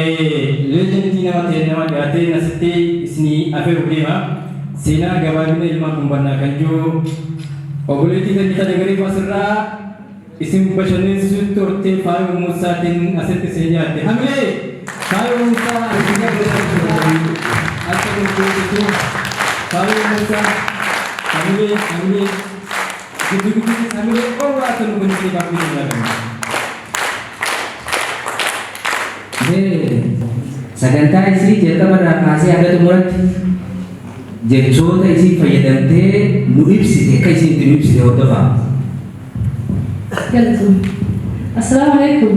Leejendii nama ta'e nama dhiyaatee asitti isinii afeeruuf deema. Seenaa gabaabina ilmaan humbannaa kan jiru obboleettii keenya Tadagareef asirraa isin bashannansiisuu turte Faayoo Muusaatiin asitti isin dhiyaatte. Hamilee! Faayoo Muusaa addunyaa keessatti akka gurguruutu Faayoo Muusaa hamilee hamilee giddu gidduutti hamilee dhoowwaa akka nu guddisee baafuu danda'ama. Mee sagantaa isii jalqaba irraa kaasee haga xumuratti jechoota isiin fayyadamtee nu ibsite akka isiin itti nu ibsite hordofaa. Galatoom. Assalaamu alaikum.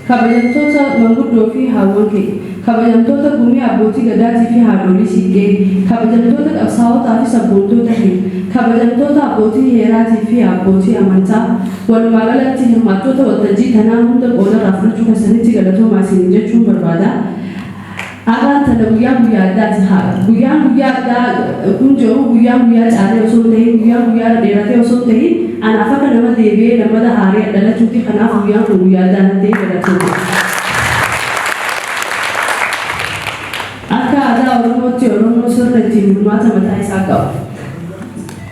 Kabajamtoota manguddoo fi haawwan keenya, kabajamtoota gumii abbootii gadaatii fi haadholii siiqqee, kabajamtoota qabsaa'otaa fi sabboontoota keenya, kabajamtoota abbootii heeraatii fi abbootii amantaa, walumaa galatti hirmaattoota waltajjii tanaa hunda qoodarraa fudhachuu keessanitti galatoomaa isiniin jechuun barbaada. Arraan tana guyyaan guyyaa addaati. Haa guyyaan guyyaa addaa kun jedhu guyyaan guyyaa caalee osoo hin tahin, guyyaan guyyaa irra dheeratee osoo hin tahin, anaaf akka nama deebi'ee lammata haaraya dhalachuuti. Kanaaf guyyaan kun guyyaa addaa natti ta'e. Galatoomaa. Akka aadaa Oromootti Oromoon sirna ittiin bulmaata mataa isaa qaba.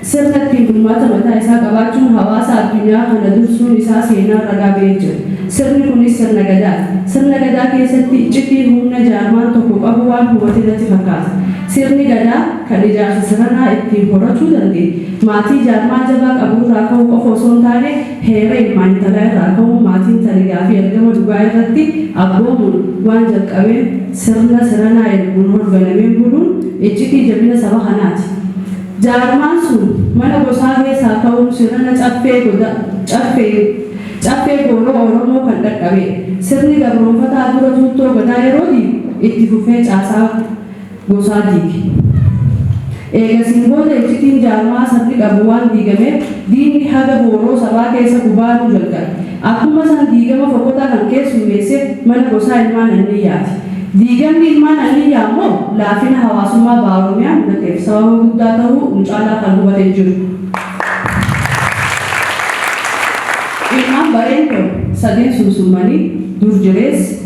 Sirna ittiin bulmaata mataa isaa qabaachuun hawaasa addunyaa kana dursuun isaa seenaan ragaa ba'ee jira. Sirni kunis sirna Gadaati. Sirna Gadaa keessatti iccitii humna jaarmaan tokko qabu waan hubate natti fakkaata. Sirni Gadaa kan ijaarsa siranaa ittiin horachuu danda'e maatii jaarmaa jabaa qabu irraa ka'uu qofa osoo hin taane heera ilmaa intalaa irraa ka'uun maatiin taligaa fi ergama dhugaa irratti abboomuun waan jalqabeen sirna siranaa erguun hogganameen buluun iccitii jabina saba kanaati. Jaarmaan sun mana gosaa keessaa ka'uun sirana Caffee Goda, Caffee, Caffee Gooroo Oromoo kan dhaqqabeedha. Sirni gabroomfataa dura tuuttoo Gadaa yeroo diigu, itti fufee caasaa gosaa diige. Eegasiin booda iccitiin jaarmaa sabni qabu waan diigameef diinni haga gooroo sabaa keessa gubaaluu jalqabe. Akkuma san diigama fokkotaa kan keessummeesse mana gosaa ilmaan Anniyyaati. Diigamni ilmaan Anniyyaa ammoo laafina hawaasummaa Baha Oromiyaa mudateef sababa guddaa tahuu nu caalaa kan hubate hin jiru. Ilmaan Bareentoo sadeen sunsummanii dur jireessa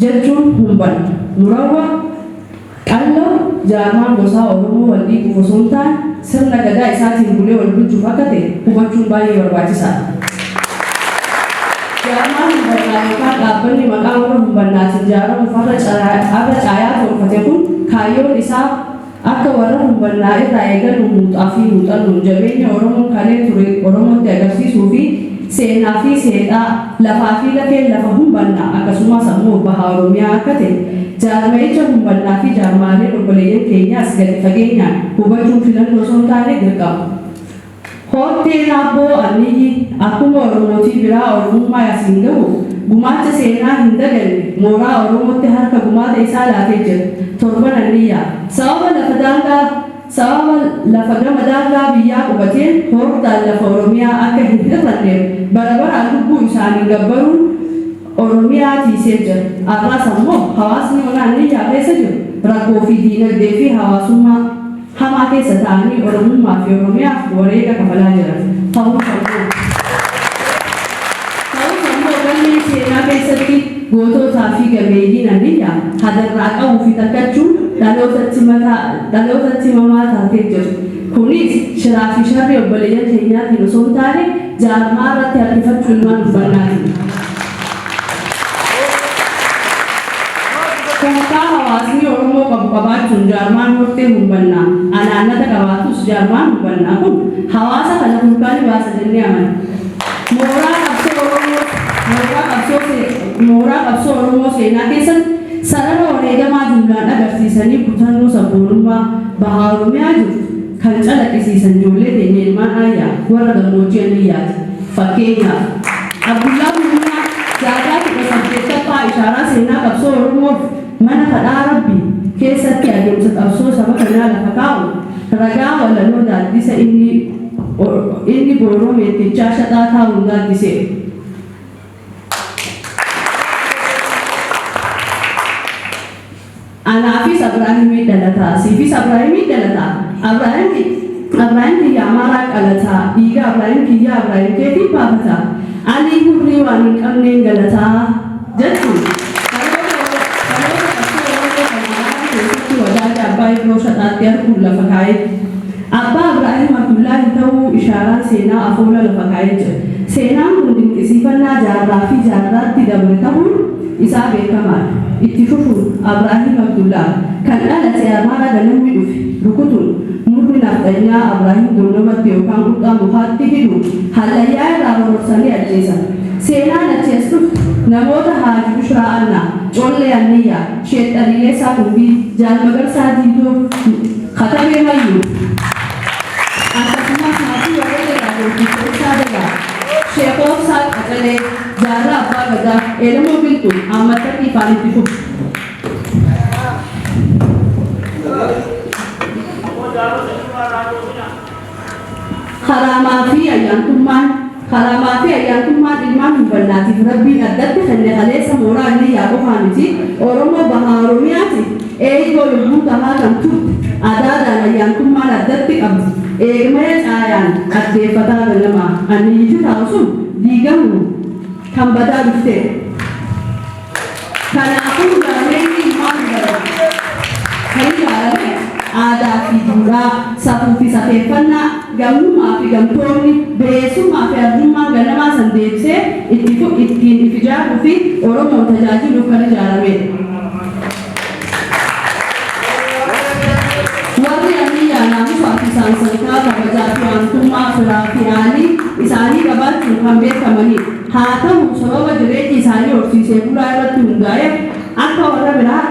jechuun Humban, Murawwa, Qallo, jaarmaan gosaa Oromoo wal dhiibuuf osoo hin taane sirna Gadaa isaatiin bulee wal bulchuuf akka ta'e hubachuun baay'ee barbaachisaadha. Jaarmaan Humbannaa yookaan dhaabbanni maqaa warra Humbannaatiin jaaramuuf har'a caayaa tolfate kun kaayyoon isaa akka warra Humbannaa irraa eegaluun muuxaa fi muuxannoon jabeenya Oromoon kalee ture Oromootti agarsiisuu fi seenaa fi seexaa, lafaa fi lafeen lafa Humbannaa akkasumas ammoo Baha Oromiyaa akka ta'e jaarmayicha Humbannaa fi jaarmaaleen obboleeyyan keenyaas gadi fageenyaan hubachuun filannoo osoo hin taane dirqama. Horteen Aabboo Anniyyi akkuma Oromootii biraa Oromummaa asiin gahuuf gumaacha seenaa hin daganne mooraa Oromootti harka gumaata isaa laatee jira. Torban Anniyyaa sababa lafa daangaa Sababa lafa gama daangaa biyyaa qubateen hordaan lafa Oromiyaa akka hin hir'anneef bara baraan lubbuu isaaniin gabbaruun Oromiyaa tiisee jira. Arraas ammoo hawaasni ona Anniyyaa keessa jiru rakkoo fi diinagdee fi hawaasummaa hamaa keessa ta'anii Oromummaa fi Oromiyaaf wareega kafalaa jiran. Ta'us ammoo. Ta'us ammoo galmee seenaa keessatti gootootaa fi gameeyyiin Anniyyaa hadarraa qabuu fi takkachuun dhalootatti himamaa taatee jirti. Kunis shiraa fi sharrii obboleeyyan keenyaatiin osoo hin taane jaarmaa irratti harkifachuu ilmaan uffannaatiin. Tooftaa hawaasni Oromoo qabu qabaachuun jaarmaan hortee humbannaa anaannata qabaatus jaarmaan humbannaa kun hawaasa kana hurkaa ni baasa jennee amanna. Mooraa qabsoo Oromoo mooraa qabsoo mooraa qabsoo Oromoo seenaa keessatti sarara wareegamaa jumlaan agarsiisanii kutannoo sabboonummaa Baha Oromiyaa jirtu kan calaqisiisan ijoollee teenya ilmaan Aayyaa warra gammoojjii Anniyyaati. Fakkeenyaaf, Abdullaa Humnaa jaarraa 18ffaa ishaaraa seenaa qabsoo Oromoof mana kadhaa Rabbii keessatti adeemsa qabsoo saba kanaa lafa kaa'uun ragaa walaloo daaddisa inni inni gooroo meettichaa shaxaa taa'uun gaaddiseera. Anaafis Abraahimii dhalataa, siifis Abraahimii dhalataa. Abraahim Abraahim kiyya Amaaraa qalataa, dhiiga Abraahim kiyya Abraahim keetiin baafataa. Ani hurrii waan hin qabneen galataa. Jechuun karoora qabsoo Oromoo kan Araarri keessatti wadaaja Abbaa Ibroo Shaxaatti arguun lafa kaa'ee Abbaa Ibraahim Abdullaahi ta'uu ishaaraan seenaa afoola lafa kaa'ee jira. Seenaan kun dinqisiifannaa jaarraa fi jaarraatti dabre tahuun isaa beekamaadha. Itti fufuun Abraahim Abdullaah kan dhalate Amaara ganamni dhufe rukutuun murni nafxanyaa Abraahim dondobatti yookaan qurxaa mukaatti hidhuun hallayyaa irraa bororsanii ajjeesan. Seenaan achi as dhuftu namoota Haaji Bushraa Annaa, Collee Anniyyaa, Sheek Xaliileessaa Kumbii, Jaal Magarsaa Diidoo, Katabee Mayyuu, akkasumas maatii warreen irraa Goolkicha Ibsaa Dagaa, Sheek Oobsaa Qacalee, Jaarraa Abbaa Gadaa, Elemoo Qilxuu, Ahmad Taqii faan itti fufu. Karaamaa fi ayyaantummaan Karaamaa fi ayyaantummaan ilmaan Humbannaatiif Rabbiin addatti kenne kaleessa mooraa Anniyyaa qofaa miti, Oromoo Baha Oromiyaatiif eeygoo lubbuu tahaa kan turte adaadaan ayyaantummaan addatti qabdu eegmaya caayaan addeeffataa ganamaa Anniyyichi taa'u sun diigamuun kan badaa dhufteedha. Kanaafuu jaarmeenyi ilmaan Humbannaa kan ijaarame aadaa fi duudhaa, safuu fi safeeffannaa, gamnummaa fi gamtoomni, bayeessummaa fi arjummaan ganamaa san deebisee itti fu ittiin if ijaaruu fi Oromoon tajaajiluuf kan ijaarameedha. Warri Anniyyaa naamusaa fi saansantaa, kabajaa fi aantummaa firaa fi aalii isaanii qabaachuun kan beekamaniidha. Haa ta'uu sababa jireenyi isaanii horsiisee bulaa irratti hundaa'eef akka warra biraa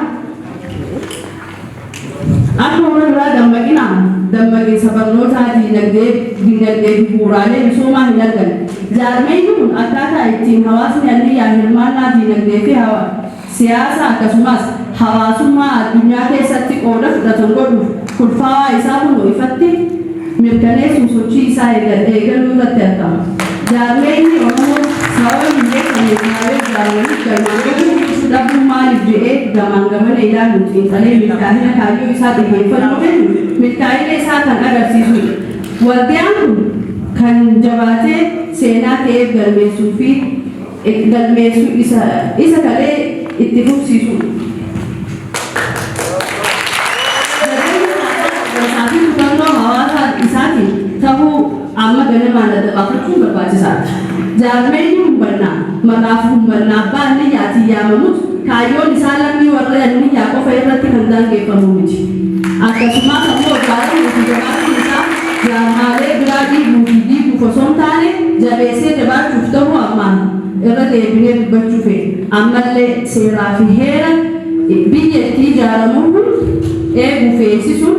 akka warra biraa dammaqinaan dammaqiinsa barnootaa, diinagdee, dinagdee fi bu'uuraalee misoomaa hin arganne. Jaarmeenyi kun akkaataa ittiin hawaasni Anniyyaa hirmaannaa diinagdee fi siyaasa akkasumas hawaasummaa addunyaa keessatti qooda fudhatan godhuuf kurfaawaa isaa kunoo ifatti mirkaneessuun sochii isaa eegaluu irratti argama. Jaarmeenyi Oromoo sababa hin beekamneef kaayyoo ijaaramaniif galmaan gahuu dhabuun maaliif jedhee gamaan gamana ilaaluun xiinxalee milkaa'ina kaayyoo isaa xiyyeeffannoo kennuun milkaa'ina isaa kan agarsiisudha. Waldiyaan kun kan jabaatee seenaa ta'eef galmeessuu fi galmeessuu isa kalee itti fufsiisudha. Jabeenya aadaa hoggansaa fi kutannoo hawaasaa isaatiin tahuu amma ganamaan adda baafachuun barbaachisaadha. Jaarmeenyi Humbannaa maqaaf Humbannaa Abbaa Anniyyaatiin yaamamus kaayyoon isaa lammii warra Anniyyaa qofa irratti kan daangeffamu miti. Akkasumaas ammoo ijaaramuu fi jabaachuun isaa jaarmaalee biraa dhiibuu fi diiguuf osoo hin taane jabeessee jabaachuuf tahuu ammaan irra deebinee dubbachuu feena. Ammallee seeraa fi heera biyya itti ijaaramuu hunda eeguu fi eegsisuun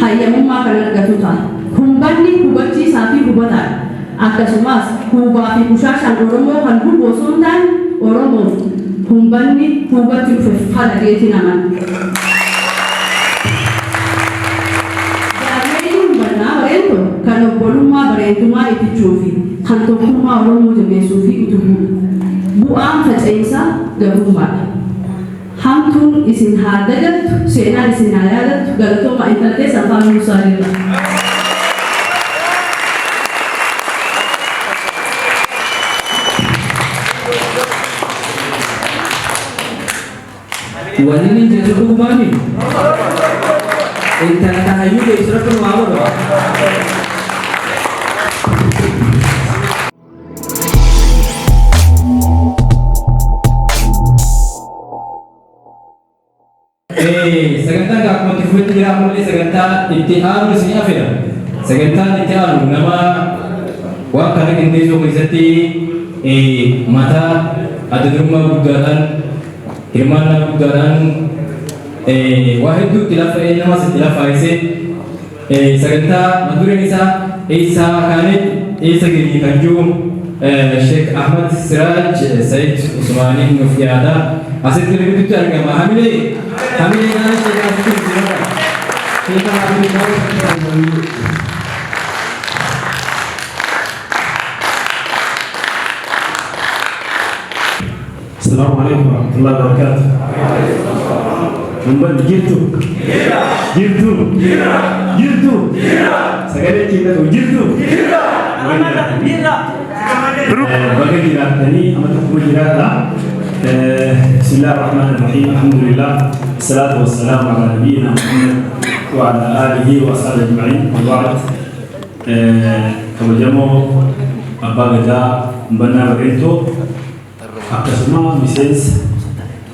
hayyamummaa kan argatu ta'a. Humbanni hubachiisaa fi hubataadha. Akkasumas huubaa fi bushaashaan Oromoo kan hubu osoo hin taane Oromoof humbanni huubatti dhufe fala jeetiin amana. Jaarmeenyi Humbannaa Bareentoo kan obbolummaa Bareentumaa itichuu fi kan tokkummaa Oromoo jabeessuu fi utubuudha. Bu'aan faca'iinsaa gabrummaadha. Hamtuun isin haa dagattu, seenaan isin haa yaadattu. Galatoomaa. Intala teessan Faamii Musaa Aliirraa. Wanni inni jedhu dhugumaami. Intala ta hayyuu deessu rabbi nu haa godhu. Sagantaan akkuma itti fufetti jira, ammallee sagantaa itti aanu isin afeera. Sagantaan itti aanu nama waan kana qindeessuu keessatti mataa adda durummaa guddaadhaan, hirmaannaa guddaadhaan, waa hedduu itti laffa'ee, namas itti laffaa'isee, sagantaa mata dureen isaa "Eessaa kaaneet eessa geenye" kan jiru Sheek Ahmad Siraaj Said Usmaaniin nuuf dhiyaata. Asitti ribututti argama. Hamilee hamilee naan Sheek asitti jira. Sheek Ahmad. السلام عليكم ورحمة الله وبركاته. Ummanni jirtu? Jirtu? Jirtu? Sagalee ciimatu jirtu? Baga jiraattanii amma tokko jiraadha. بسم الله الرحمن الرحيم، الحمد لله، الصلاة والسلام على نبينا محمد وعلى آله وصحبه أجمعين، وبعد. Kabajamoo Abbaa Gadaa Humbannaa Barreentoo, akkasuma miseensa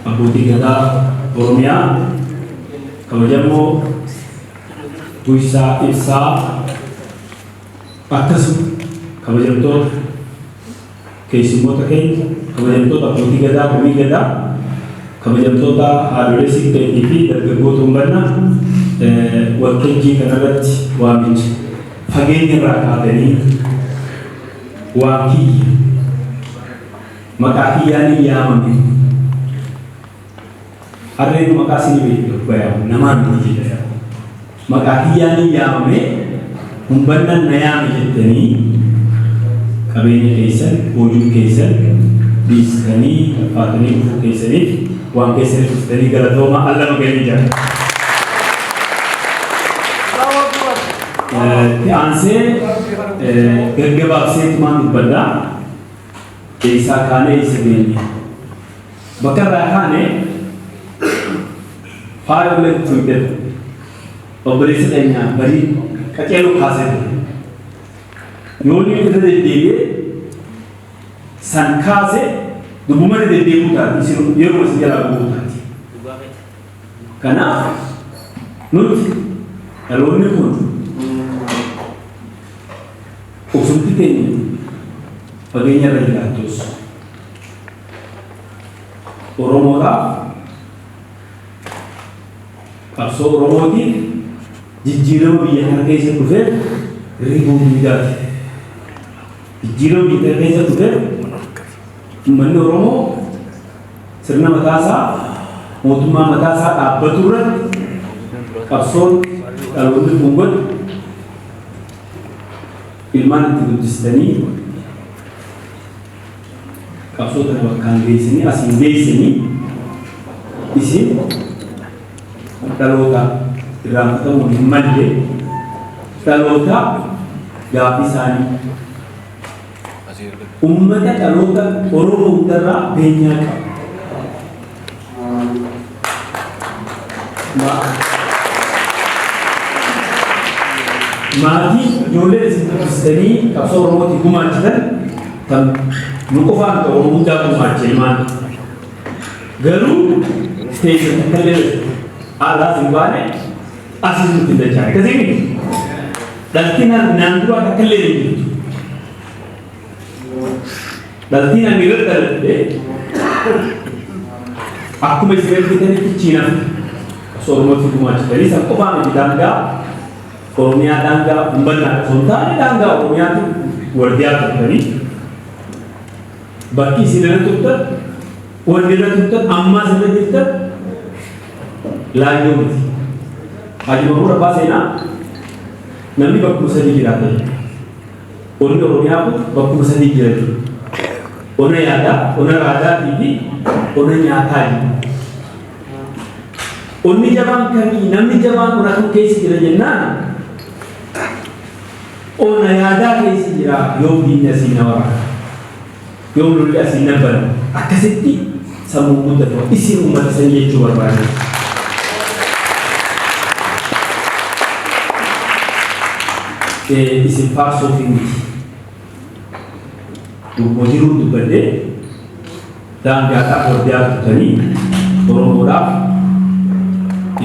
abbootii gadaa Oromiyaa, kabajamoo Guysaa Ibsaa, akkasuma kabajamtoota keessummoota keenya, kabajamtoota abbootii gadaa, gumii gadaa, kabajamtoota haadholee siinqeetii fi dargaggoota humbannaa waltajjii kanarratti waamicha fageenya irraa kaatanii waan kiyya maqaa kiyyaan hin yaamame, harreen maqaa isinii beektu bayamu namaa miti jedha, maqaa kiyyaan hin yaamame, humbannaan na yaame jettanii qabeenya keessan, boojuu keessan dhiistanii ulfaatanii dhufuu keessaniif, waan keessaniif dhuftanii galatooma, allama gahee jira. Itti aansee gaggabaabseetumaan dubbadhaa. Eessaa kaanee eessa geenye? Bakka irraa kaane faaya walitti tuqxe obboleessa keenya barii qaceeluu kaasee ture. Yoo inni irra deddeebi'ee san kaase dubbuma irra deddeebi'uu taati, isin yeroo isin jalaa gubuu taati. Kanaaf nuti dhaloonni kun osumti keenya fageenya irra jiraattus Oromoodhaaf, qabsoo Oromootiif, jijjiirama biyya kana keessa dhufeef ribuu guddaati. Jijjiirama biyya kana keessa dhufeef uummanni Oromoo sirna mataasaa, mootummaa mataasaa dhaabbatu irratti qabsoon dhaloonni kun godhu ilmaan itti guddistanii qabsoo tana bakkaan geessanii asiin geessanii isin dhaloota irraanfatamuu hin malle, dhaloota gaaffii isaanii ummata dhaloota Oromoo hundarraa beenyaa qaba. Maatii ijoollee isin guddistanii qabsoo Oromootiif gumaachitan kan nu qofaan ta'u Oromoo hundaa gumaache ilmaan. Garuu teessan takka illee alaas hin baane, asis nutti hin dachaane. Akkasii miti. Dhalti naan duraa takka illee hin jirtu. Dhaltiin ani irra dhaladhe akkuma isin argitanitti chiinaf qabsoo Oromootti gumaachitanii san qofaa miti, daangaa Oromiyaa, daangaa uummanaa osoo hin taane daangaa Oromiyaatti waldiyaa turtanii, bakki isin irra turtan, wanni irra turtan, ammaas irra jirtan laayyoo miti. Haji Mamuur Abbaa Seenaa namni bakkuma sadii jiraata jechuudha. Onni Oromiyaa kun bakkuma sadii jira jechuudha. Ona yaadaa, ona raadaatii fi ona nyaataa jechuudha. Onni jabaan kamii, namni jabaan ona kam keessa jira jennaan, ona yaadaa keessa jira. Yoom diinni asiin na waraana, yoom lolli asiin na bana, akkasitti sammuu guddatu isin uummata sanii jechuu barbaade. Isin faarsuuf hin miti. Dubboo jiruun dubbadhee daangaadhaaf wardiyaa turtanii, Oromoodhaaf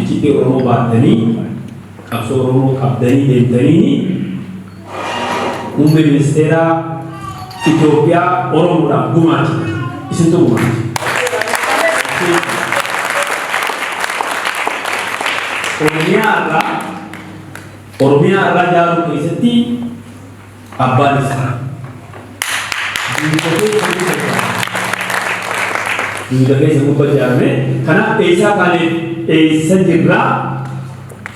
iccitii Oromoo baattanii, qabsoo Oromoo qabdanii deemtanii, muummee ministeeraa Itoophiyaa Oromoodhaaf gumaachitan. Isintu gumaache. Oromiyaa irraa, Oromiyaa irraa ijaaruu keessatti abbaan isaa duuda keessa gubba ijaarame. Kanaaf eessaa kaanee eessa jirraa,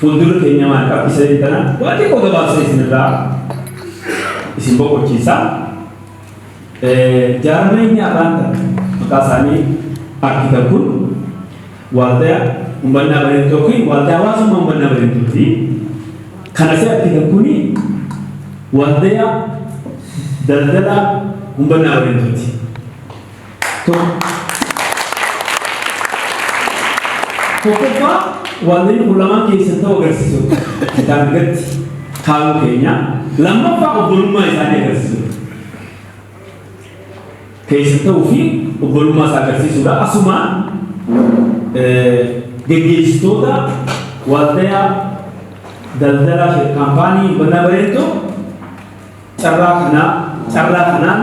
fuuldurri keenya maal qabdi sadeen tana waa xiqqoo gabaabsa isinirraa isin boqochiisa. Jaarmeenyi afaan tan maqaa isaanii argitan kun Waaldaa Ummannaa Bareentoo kun Waaldaa Hawaasummaa Ummannaa Bareentooti. Kan asii argitan kuni Waaldaa Daldala Ummannaa Bareentooti. Tokkoffaa, waldaan kun lamaan keessan ta'uu agarsiisu bitaa mirgatti kaa'uu keenya. Lammaffaa, obbolummaa isaanii agarsiisu. Keessan ta'uu fi obbolummaa isaa agarsiisuudha. Asumaan geggeessitoota waldaa daldalaa kaampaanii Humbannaa Bareentoo carraa kanaan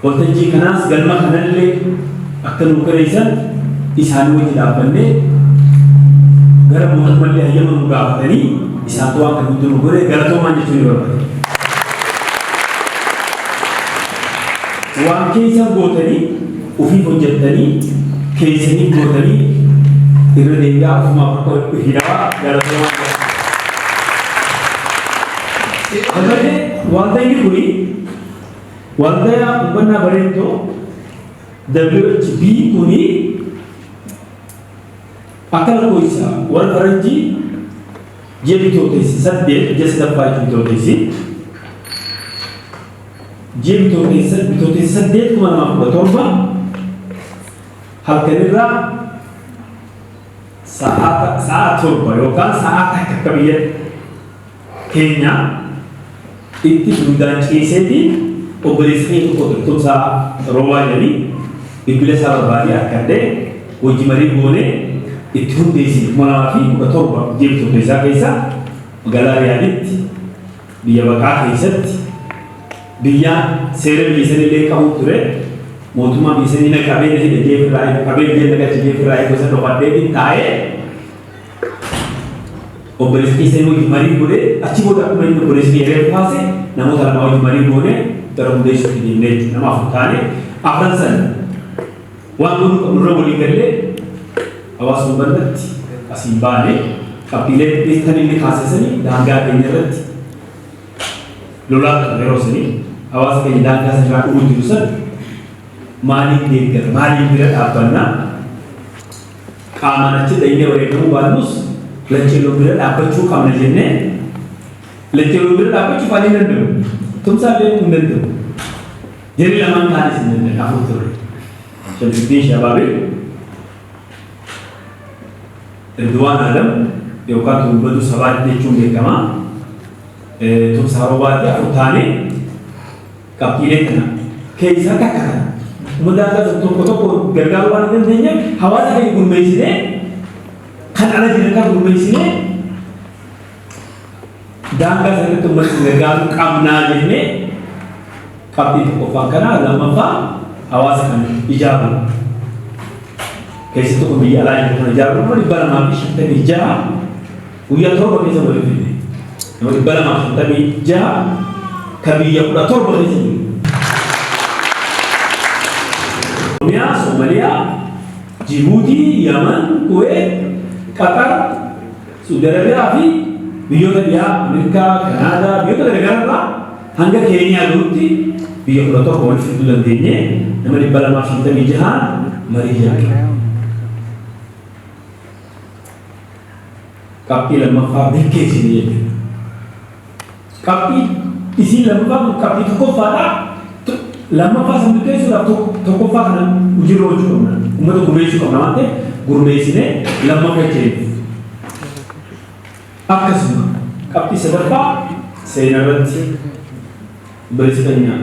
waltajjii kanaas galma kanallee akka nu kireessan isaanii wajji dhaabbannee gara mootummallee hayyama nu gaafatanii isaantu waan kan nuti nu godhe galatoomaan jechuun ni barbaada. Waan keessan gootanii, ofiif hojjettanii, keessanii gootanii, irra deebi'aa ofumaaf akka hidhaa galatoomaan. Dabalee waldaan kuni waldaa Humbannaa Bareentoo WHB kuni akka lakkoofsa warra faranjii ji'a Bitootessi 8, ji'a sadaffaa jechuun Bitootessi ji'a Bitootessi 8 2017 halkanirraa sa'a 7 yookaan sa'a 1 akka biyya keenya itti duudaan ciiseeti obboleessa keenya tokko Tumsaa Roobaa jedhanii bilbila isaa barbaadee akkadhee hojii marii goonee itti hundeessine. 2017 ji'a Bitootessaa keessa magaalaa Riyaaditti, biyya baqaa keessatti, biyya seera biyya sanillee qabu ture. Mootummaa biyya sanii na qabee na hidhe, jeefirraa qabee biyya na galche, jeefirraa gosa dhokadhee taa'ee obboleessa keessa hojii marii godhee, achi booda akkuma inni obboleessa keenya reefu kaase namoota lama hojii marii goonee gara hundeessuutti deemnee jechuudha. Nama afur taane, afran sana waan godhuu qabnu irra walii gallee hawaasa humbannatti asiin baane. Qabxiilee kan inni kaasisanii daangaa keenya irratti lolaa ture yeroo sanii, hawaasa keenya daangaa sanirraa dhumuu jiru san maaliin deeggara, maaliin bira dhaabbannaa, qaamaan achi dhaynee wareegamuu baannus lacceeloo bira dhaabbachuu qabna jennee. Lacceeloo bira dhaabbachuuf ani hin danda'u. Tumsaa illee hin danda'u. Jarri lamaan kaanis hin danda'an. Afur ture. Shamsuddin Shabaabil, Ridwaan Adam yookaan Turubbatu Sabaa jechuun beekama. Tumsaa Roobaatti afur taanee qabxiilee kana keessaa takka kana uummata tokko tokko gargaaruu waan hin dandeenyeef hawaasa keenya gurmeessinee, kan ala jiran kan gurmeessinee, daangaa sanatti uummata gargaaruu qabnaa jennee qabxii tokkoffaan kana. Lammaffaa, hawaasa kan ijaaru, keessattuu kun biyya alaa jiru kana ijaaru. Nama 256 guyyaa 7 keessa walitti fide, nama 256 ka biyya 17 keessa jiru. Oromiyaa, Soomaliyaa, Jibuutii, Yaman, Kuweet, Qatar, Saudi Arabiyaa fi biyyoota dhiyaa Ameerikaa, Kanaadaa, biyyoota garaagaraa irraa hanga Keeniyaa jirutti biyya 17 walitti fiduu dandeenye, nama 256 marii jalqabe. Qabxii lammaffaa milkeessine jechuudha. Qabxii isiin lammaffaa kun qabxii tokkoffaadha. Lammaffaa san milkeessuudhaaf tokkoffaa kana hojiirra oolchuu qabna. Uummata gurmeessuu qabna waan ta'eef gurmeessinee lammaffaa jechuudha. Akkasuma qabxii sadaffaa seenaa irratti obboleessi keenya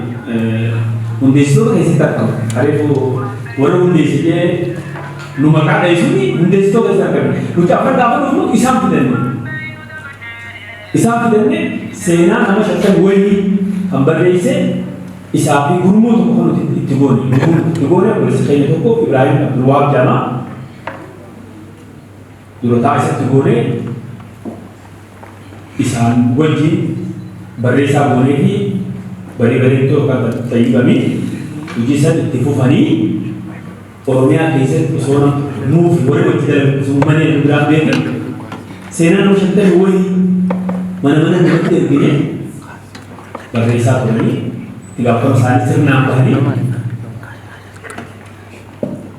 hundeessitoota keessatti argama. Kaleefuu warra hundeessitee nu maqaa dheessuun hundeessitoota keessatti argama. Nuti afran gaafa dhufnu isaan fidanne. Isaan fidanne, seenaa nama 50 wayii kan barreesse isaa fi gurmuu tokko kan nuti itti goone. Gurmuu nuti itti goone obboleessi keenya tokko Ibraahim Abdulwaab jedhama. Durataa isatti goone, isaan wajjin barreessaa goonee fi barii bareedduu yookaan tayyibamii hojii san itti fufanii Oromiyaa keessatti osoo nam nuuf warri wajji dalagu osoo uummanni nu biraan beekan seenaa nama 50 wayii mana mana namatti ergine barreessaa turanii itti gaafatama isaanii sirnaan bahanii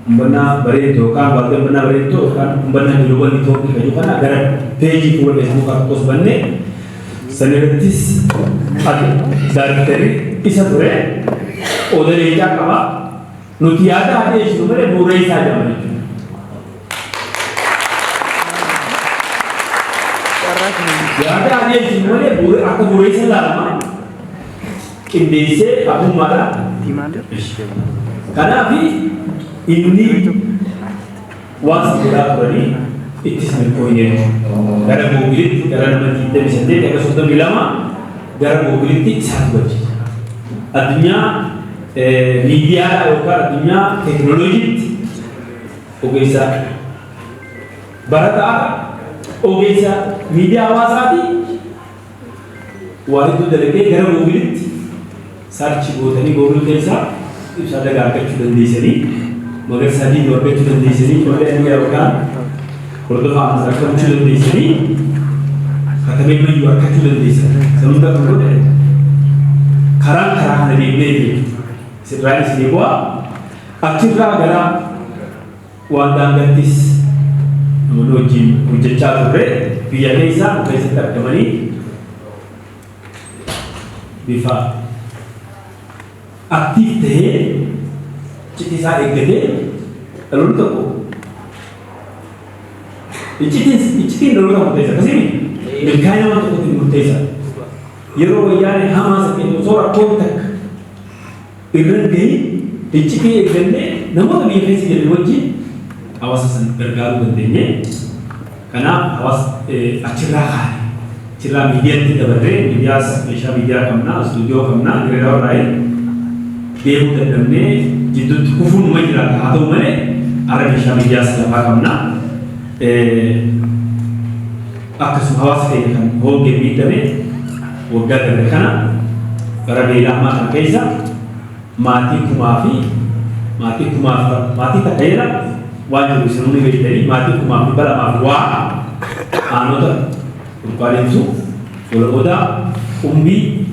Humbannaa Bareedduu yookaan waaltaa Humbannaa Bareedduu yookaan Humbannaa Global Network kan jedhu kana gara peejii fuula Feesbuukaa tokkos bannee san irrattis ati daariktarii isa ture oda leencaa qaba. Nuti yaada haa dhiyeessinu malee bu'uura isaa jedhama jechuudha. Yaada adeemsisu malee akka bu'uureessa ilaalama qindeessee abbummaadhaan. Kanaaf inni waan si godhaa turanii ittis milkooyne jechuudha. Gara Googilitti gara nama 28 akka 32 gara Googilitti isaan galchite. Addunyaa miidiyaa yookaan addunyaa teekinooloojiitti ogeessa barataa, ogeessa miidiyaa hawaasaati, waa hedduu dalagee gara Googilitti search gootanii Google keessaa Ibsaa Dagaa argachuu dandeessanii, Magarsaa Diidoo argachuu dandeessanii, Ijoollee Aniyyaa yookaan Hordofaa Amantaa argachuu dandeessanii, Katabee Mayyuu argachuu dandeessan. San hunda kan godhe karaan karaa kana deemnee jechuudha. Sirraan isinii bu'aa. Achirraa gara waan daangattis namoonni wajjin hojjechaa turre biyya keessaa nu keessatti argamanii bifa active tahee iccitii isaa eeggatee dhaloonni tokko iccitiin dhaloota murteessa akkasii milkaa'ina waan tokkotti murteessa. Yeroo Wayyaanee hamaa sakkeen osoo rakkoon takka irra gahin iccitii eeggannee namoota biyya keessa jiran wajjin hawaasa san gargaaruu dandeenye. Kanaaf hawaasa achirraa kaane, achirraa miidiyaatti dabarree, miidiyaas meeshaa miidiyaa qabna, istuudiyoo qabna, Dirreedawaa irraa deemuu dadhabnee jidduutti kufuun numa jiraata. Haa ta'u malee har'a meeshaa miidiyaas lafaa qabna. Akkasuma hawaasa keenya kan hongeen miidhame waggaa darbe kana bara beelaa hamaa kana keessa maatii kumaa fi maatii kumaa fi maatii takka jala waan jiru isin hundi beektanii, maatii 2,200 fi waa aanota Burqaa Deemsuu, Gola Odaa, Qumbii,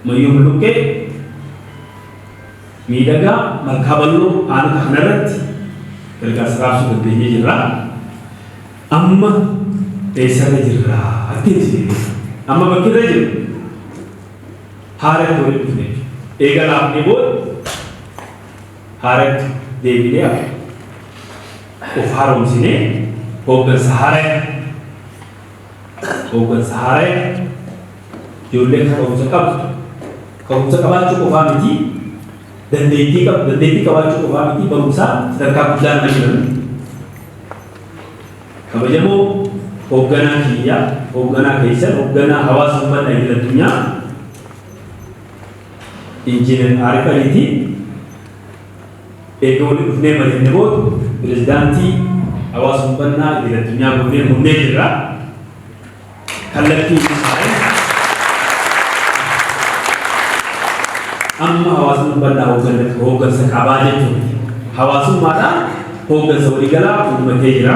Mayyoo Mulluqqee, Miidhagaa, Malkaa Bal'oo aanota kanarratti gargaarsa raabsuu dandeenyee jirra. Amma eessarra jirra? Ittiin isin amma bakki irra jiru haaratti walitti dhufne jechuudha. Eega laafnee booda haaratti deebinee of haaromsinee hooggansa haaraya ijoollee kaka'umsa qabdu, kaka'umsa qabaachuu qofaa miti, dandeettii qabu, dandeettii qabaachuu qofaa miti, barumsaa sadarkaa guddaa nama jiran, kabajamoo hoogganaa kiyya, hoogganaa keessan, hoogganaa hawaasa ummata idil addunyaa Injiinar Aarif Aliitii eega waliin dhufnee mari'anne booda pirezidaantii hawaasa ummannaa idil addunyaa goonee munnee jirra. Kallattii inni kaa'e amma hawaasni ummannaa hooggansa qabaa jechuudha. Hawaasummaadhaan hooggansa waliigalaa uummatee jira.